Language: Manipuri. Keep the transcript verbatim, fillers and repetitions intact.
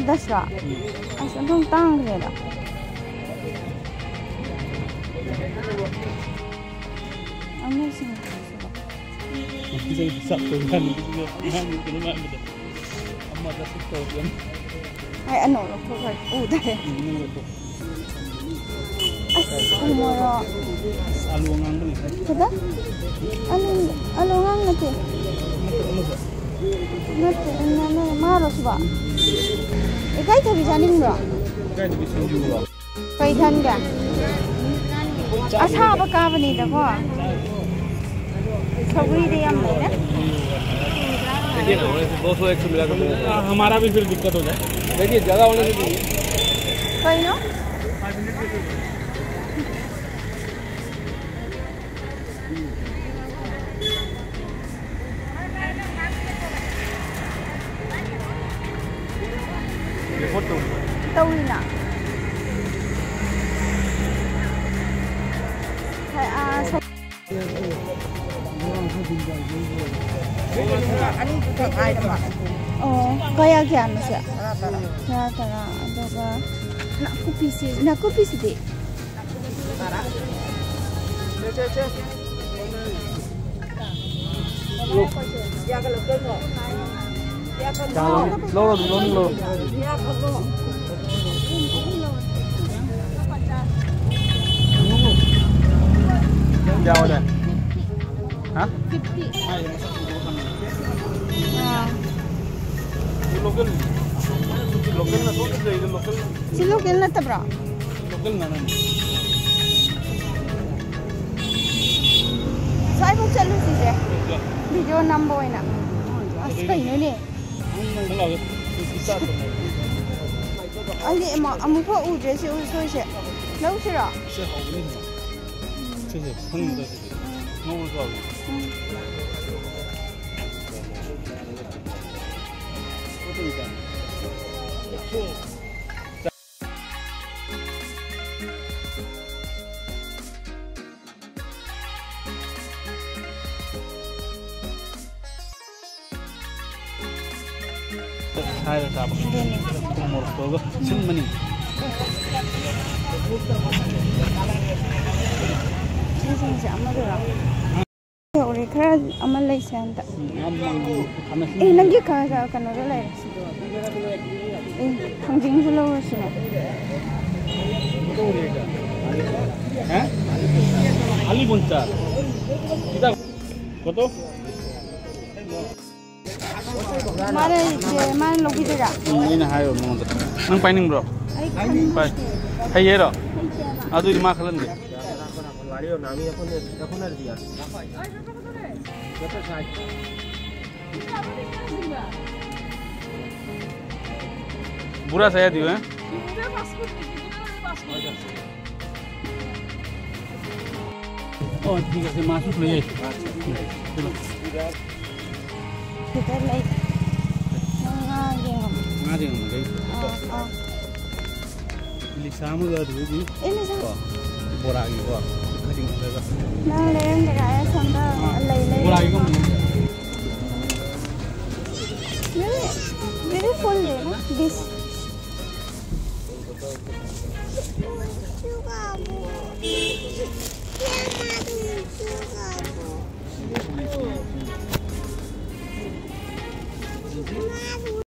ꯗꯁꯔꯥ? ꯑꯁ, ꯑꯗꯨꯝ ꯇꯥꯡꯈ꯭ꯔꯦꯗ꯫ ꯑꯃꯁꯤꯡ ꯆꯥꯛ ꯊꯣꯡ ꯀꯥꯟꯗ ꯑꯉꯥꯡ ꯀꯩꯅꯣ ꯃꯥꯟꯕꯗꯣ꯫ ꯑꯃꯗ ꯁꯨꯛ ꯇꯧꯔꯛꯀꯅꯤ꯫ ꯑꯩ ꯑꯅꯧ ꯂꯧꯊꯣꯛꯈ꯭ꯔꯦ꯫ ꯎꯗꯔꯦ꯫ ꯎꯝ, ꯅꯪ ꯂꯧꯊꯣꯛ꯫ ꯑꯁ, ꯎ ꯃꯣꯔꯣꯛ꯫ ꯑꯁ, ꯑꯂꯨ ꯑꯉꯥꯡꯕ ꯂꯩꯇ꯭ꯔꯦ꯫ ꯀꯗꯥ? ꯑꯂꯨ, ꯑꯂꯨ ꯑꯉꯥꯡ ꯅꯠꯇꯦ꯫ ꯅꯠꯇꯦ, ꯅꯠꯇꯦ, ꯅꯠꯇꯦ, ꯃꯥꯔꯣ ꯁꯤꯕꯣ? ꯏꯀꯥꯏꯊꯕꯤ ꯆꯥꯅꯤꯡꯕ꯭ꯔꯣ? ꯏꯀꯥꯏꯊꯕꯤ ꯁꯤꯡꯖꯨꯔꯣ? ꯀꯩ ꯈꯟꯒꯦ? ꯑꯁꯥꯕ ꯀꯥꯕꯅꯤꯗꯀꯣ꯫ ꯁꯧꯒ꯭ꯔꯤꯗꯤ ꯌꯥꯝ ꯂꯩꯔꯦ꯫ देखिए ना, होने से दो सौ एक सौ मिला कर देंगे। हाँ, हमारा भी फिर दिक्कत हो जाए। देखिए, ज़्यादा होने से दीजिए। ꯀꯩꯅꯣ? ꯇꯧꯔꯤꯅ꯫ ꯍꯣꯏ, ꯑꯥ, ꯁ- ꯑꯣ, ꯀꯌꯥ ꯀꯌꯥꯅꯣ ꯁꯦ? ꯇꯔꯥ, ꯇꯔꯥ꯫ ꯑꯗꯨꯒ ꯅꯥꯀꯨꯞꯄꯤꯁꯤ, ꯅꯥꯀꯨꯞꯄꯤꯁꯤꯗꯤ? ꯂꯧꯔꯣ, ꯑꯗꯨꯝ ꯂꯧꯔꯣ꯫ ꯀꯌꯥ ꯑꯣꯏꯔꯦ? ꯍꯥ? ꯑꯥ꯫ ꯁꯤ ꯂꯣꯀꯦꯜ, ꯂꯣꯀꯦꯜ ꯅꯠꯇ꯭ꯔꯣ? ꯁꯤ ꯂꯣꯀꯦꯜ ꯅꯠꯇꯕ꯭ꯔꯣ? ꯂꯣꯀꯦꯜ ꯉꯥꯅꯨꯅꯤ꯫ ꯁ꯭ꯋꯥꯏꯐꯥꯎ ꯆꯠꯂꯨꯁꯤꯁꯦ꯫ ꯚꯤꯗꯤꯑꯣ ꯅꯝꯕ ꯑꯣꯏꯅ꯫ ꯑꯁ, ꯀꯩꯅꯣꯅꯦ? ꯅꯪ ꯂꯥꯛꯑꯣ꯫ ꯑꯩꯗꯤ ꯑꯃ-, ꯑꯃꯨꯛꯐꯥꯎ ꯎꯗ꯭ꯔꯦ ꯁꯤ ꯎꯁꯣꯏꯁꯦ꯫ ꯂꯧꯁꯤꯔꯣ? ꯁꯤ ꯍꯥꯎꯕꯅꯤ ꯀꯩꯅꯣ꯫ ꯁꯤꯁꯦ ꯈꯪꯕꯗ ꯁꯤꯁꯦ꯫ ꯉꯧꯔꯁꯨ ꯍꯥꯎꯕꯅꯤ꯫ ꯎꯝ꯫ ꯁꯥꯏꯔ ꯆꯥꯕ꯫ ꯑꯗꯨꯅꯦ꯫ ꯊꯨꯝ ꯃꯣꯔꯣꯛ ꯇꯧꯔꯒ ꯁꯤꯟꯕꯅꯤ꯫ ꯁꯤꯁꯤꯡꯁꯦ ꯑꯃꯗꯨꯔꯣ? ꯌꯧꯔꯦ, ꯈꯔ ꯑꯃ ꯂꯩꯁꯦ ꯍꯟꯗꯛ꯫ ꯎꯝ, ꯌꯥꯝ ꯃꯥꯡꯕ ꯈꯥꯃꯦꯟ ꯑꯦ, ꯅꯪꯒꯤ ꯀ-, ꯀ-, ꯀꯩꯅꯣꯗꯣ ꯂꯩꯔꯦ꯫ ꯑꯦ, ꯊꯥꯡꯖꯤꯡꯁꯨ ꯂꯧꯔꯁꯤꯅꯦ꯫ ꯍꯥ? ꯑꯂꯨ ꯕꯣꯟꯆꯥ꯫ ꯀꯤꯗ? ꯀꯣꯇꯣ? ꯃꯥꯅ ꯏꯆꯦ, ꯃꯥꯅ ꯂꯧꯕꯤꯗꯣꯏꯔꯥ? ꯎꯝ, ꯑꯩꯅ ꯍꯥꯏꯔꯣ ꯃꯉꯣꯟꯗ꯫ ꯅꯪ ꯄꯥꯏꯅꯤꯡꯕ꯭ꯔꯣ? ꯑꯩ ꯄꯥꯏ-, ꯍꯩꯌꯦꯔꯣ? ꯍꯩꯇꯦꯕ꯫ ꯑꯗꯨꯗꯤ ꯃꯥ ꯈꯜꯍꯟꯒꯦ꯫ ꯕꯨꯔꯥ ꯁꯥ ꯌꯥꯗꯤꯌꯣ, ꯍꯦ? ꯑꯣ, ꯊꯤꯛ ꯑꯁꯦ, ꯃꯥꯁꯨ ꯂꯩꯌꯦ꯫ ꯁꯤꯗ ꯂꯩ꯫ ꯅꯪ ꯉꯥ ꯌꯦꯡꯉꯝꯃꯣ꯫ ꯉꯥ ꯌꯦꯡꯉꯝꯃꯒꯦ꯫ ꯑꯥ, ꯑꯥ꯫ ꯏꯂꯤꯁꯥ ꯑꯃꯒ ꯑꯗꯨꯗꯒꯤ ꯏꯂꯤꯁꯥ꯫ ꯀꯣ, ꯕꯣꯔꯥꯒꯤꯀꯣ, ꯈꯖꯤꯡ ꯈꯔꯒ꯫ ꯅꯪ ꯂꯩꯔꯝꯒꯦꯔꯥ? ꯑꯩ ꯑꯁꯣꯝꯗ ꯑꯥ, ꯂꯩ, ꯂꯩ꯫ ꯕꯣꯔꯥꯒꯤꯀꯣ꯫ Very, very full day, no? This.